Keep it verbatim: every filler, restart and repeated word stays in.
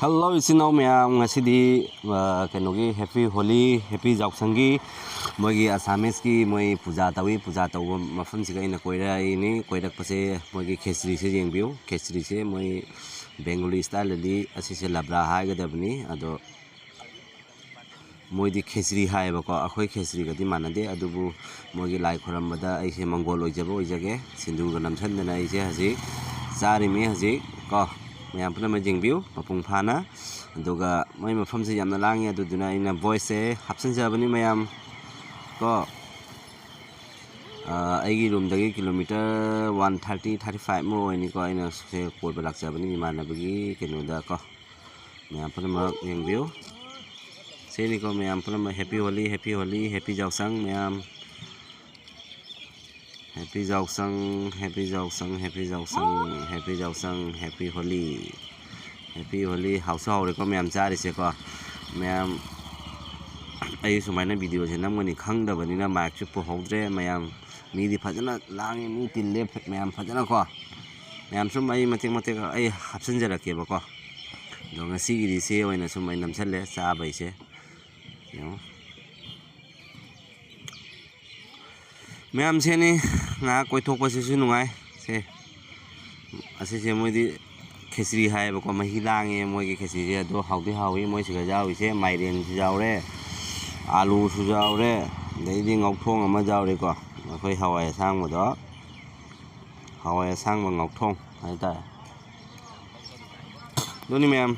Hello ꯏꯆꯤꯟ ꯏꯅꯥꯎ ꯃꯌꯥꯝ, ꯉꯁꯤꯗꯤ ꯑ, ꯀꯩꯅꯣꯒꯤ ꯍꯦꯄꯤ ꯍꯣꯂꯤ, ꯍꯦꯄꯤ ꯌꯥꯎꯁꯪꯒꯤ ꯃꯣꯏꯒꯤ ꯑꯁꯥꯃꯤꯁꯀꯤ ꯃꯣꯏ ꯄꯨꯖꯥ ꯇꯧꯏ꯫ ꯄꯨꯖꯥ ꯇꯧꯕ ꯃꯐꯝꯁꯤꯗ ꯑꯩꯅ ꯀꯣꯏꯔꯛꯏꯅꯤ꯫ ꯀꯣꯏꯔꯛꯄꯁꯦ ꯃꯣꯏꯒꯤ ꯈꯦꯆ꯭ꯔꯤꯁꯦ ꯌꯦꯡꯕꯤꯌꯨ꯫ ꯈꯦꯆ꯭ꯔꯤꯁꯦ ꯃꯣꯏ ꯕꯦꯡꯒꯣꯂꯤ ꯁ꯭ꯇꯥꯏꯜꯗꯗꯤ ꯑꯁꯤꯁꯦ ꯂꯕ꯭ꯔꯥ ꯍꯥꯏꯒꯗꯕꯅꯤ, ꯑꯗꯣ ꯃꯣꯏꯗꯤ ꯈꯦꯆ꯭ꯔꯤ ꯍꯥꯏꯌꯦꯕꯀꯣ꯫ ꯑꯩꯈꯣꯏ ꯈꯦꯆ꯭ꯔꯤꯒꯗꯤ ꯃꯥꯟꯅꯗꯦ, ꯑꯗꯨꯕꯨ ꯃꯣꯏꯒꯤ ꯂꯥꯏ ꯈꯣꯏꯔꯝꯕꯗ ꯑꯩꯁꯦ ꯃꯪꯒꯣꯜ ꯑꯣꯏꯖꯕ ꯑꯣꯏꯖꯒꯦ꯫ ꯁꯤꯟꯗꯨꯔꯒ ꯅꯝꯁꯤꯟꯗꯅ ꯑꯩꯁꯦ ꯍꯧꯖꯤꯛ ꯆꯥꯔꯤꯃꯤ ꯍꯧꯖꯤꯛ ꯀꯣ꯫ ꯃꯌꯥꯝ ꯄꯨꯝꯅꯃꯛ ꯌꯦꯡꯕꯤꯌꯨ ꯃꯄꯨꯡ ꯐꯥꯅ꯫ ꯑꯗꯨꯒ ꯃꯣꯏ ꯃꯐꯝꯁꯦ ꯌꯥꯝꯅ ꯂꯥꯡꯉꯤ, ꯑꯗꯨꯗꯨꯅ ꯑꯩꯅ ꯚꯣꯏꯁꯁꯦ ꯍꯥꯞꯆꯤꯟꯖꯕꯅꯤ ꯃꯌꯥꯝ ꯀꯣ꯫ ꯑ, ꯑꯩꯒꯤ ꯔꯨꯝꯗꯒꯤ kilometre one thirty, thirty five ꯃꯨꯛ ꯑꯣꯏꯅꯤꯀꯣ꯫ ꯑꯩꯅ ꯁꯦ ꯀꯣꯏꯕ ꯂꯥꯛꯆꯕꯅꯤ ꯏꯃꯥꯟꯅꯕꯒꯤ ꯀꯩꯅꯣꯗ ꯀꯣ꯫ ꯃꯌꯥꯝ ꯄꯨꯝꯅꯃꯛ ꯌꯦꯡꯕꯤꯌꯨ꯫ ꯁꯤꯅꯤꯀꯣ ꯃꯌꯥꯝ ꯄꯨꯝꯅꯃꯛ happy Holi, happy Holi, happy ꯌꯥꯎꯁꯪ ꯃꯌꯥꯝ꯫ ꯍꯦꯄꯤ ꯌꯥꯎꯁꯪ, ꯍꯦꯄꯤ ꯌꯥꯎꯁꯪ, ꯍꯦꯄꯤ ꯌꯥꯎꯁꯪ, ꯍꯦꯄꯤ ꯌꯥꯎꯁꯪ, ꯍꯦꯄꯤ ꯍꯣꯂꯤ꯫ ꯍꯦꯄꯤ ꯍꯣꯂꯤ꯫ ꯍꯥꯎꯁꯨ ꯍꯥꯎꯔꯦꯀꯣ ꯃꯌꯥꯝ ꯆꯥꯔꯤꯁꯦꯀꯣ꯫ ꯃꯌꯥꯝ ꯑꯩ ꯁꯨꯃꯥꯏꯅ ꯚꯤꯗꯤꯑꯣꯁꯦ ꯅꯝꯒꯅꯤ ꯈꯪꯗꯕꯅꯤꯅ ꯃꯥꯏꯛꯁꯨ ꯄꯨꯍꯧꯗ꯭ꯔꯦ꯫ ꯃꯌꯥꯝ ꯃꯤꯗꯤ ꯐꯖꯅ ꯂꯥꯡꯉꯤ, ꯃꯤ ꯇꯤꯜꯂꯦ, ꯃꯌꯥꯝ ꯐꯖꯅꯀꯣ꯫ ꯃꯌꯥꯝ ꯁꯨꯝ ꯑꯩ ꯃꯇꯦꯛ ꯃꯇꯦꯛ ꯑꯩ ꯍꯥꯞꯆꯤꯟꯖꯔꯛꯀꯦꯕꯀꯣ꯫ ꯑꯗꯣ ꯉꯁꯤꯒꯤꯗꯤ ꯁꯤ ꯑꯣꯏꯅ ꯁꯨꯝ ꯑꯩ ꯅꯝꯁꯜꯂꯦ ꯆꯥꯕꯩꯁꯦ꯫ ꯌꯦꯡꯉꯣ꯫ ꯃꯌꯥꯝꯁꯦꯅꯤ ꯉꯥꯏꯍꯥꯛ ꯀꯣꯏꯊꯣꯛꯄꯁꯤꯁꯨ ꯅꯨꯡꯉꯥꯏ꯫ ꯁꯦ, ꯑꯁꯤꯁꯦ ꯃꯣꯏꯗꯤ ꯈꯦꯆ꯭ꯔꯤ ꯍꯥꯏꯌꯦꯕꯀꯣ, ꯃꯍꯤ ꯂꯥꯡꯉꯦ ꯃꯣꯏꯒꯤ ꯈꯦꯆ꯭ꯔꯤꯁꯦ꯫ ꯑꯗꯣ ꯍꯥꯎꯗꯤ ꯍꯥꯎꯏ꯫ ꯃꯣꯏ ꯁꯤꯗ ꯌꯥꯎꯔꯤꯁꯦ ꯃꯥꯏꯔꯦꯟꯁꯨ ꯌꯥꯎꯔꯦ, ꯑꯥꯂꯨꯁꯨ ꯌꯥꯎꯔꯦ, ꯑꯗꯩꯗꯤ ꯉꯧꯊꯣꯡ ꯑꯃ ꯌꯥꯎꯔꯦꯀꯣ꯫ ꯑꯩꯈꯣꯏ ꯍꯋꯥꯏ ꯑꯁꯥꯡꯕꯗꯣ, ꯍꯋꯥꯏ ꯑꯁꯥꯡꯕ ꯉꯧꯊꯣꯡ ꯍꯥꯏꯇꯥꯔꯦ꯫ ꯑꯗꯨꯅꯤ ꯃꯌꯥꯝ꯫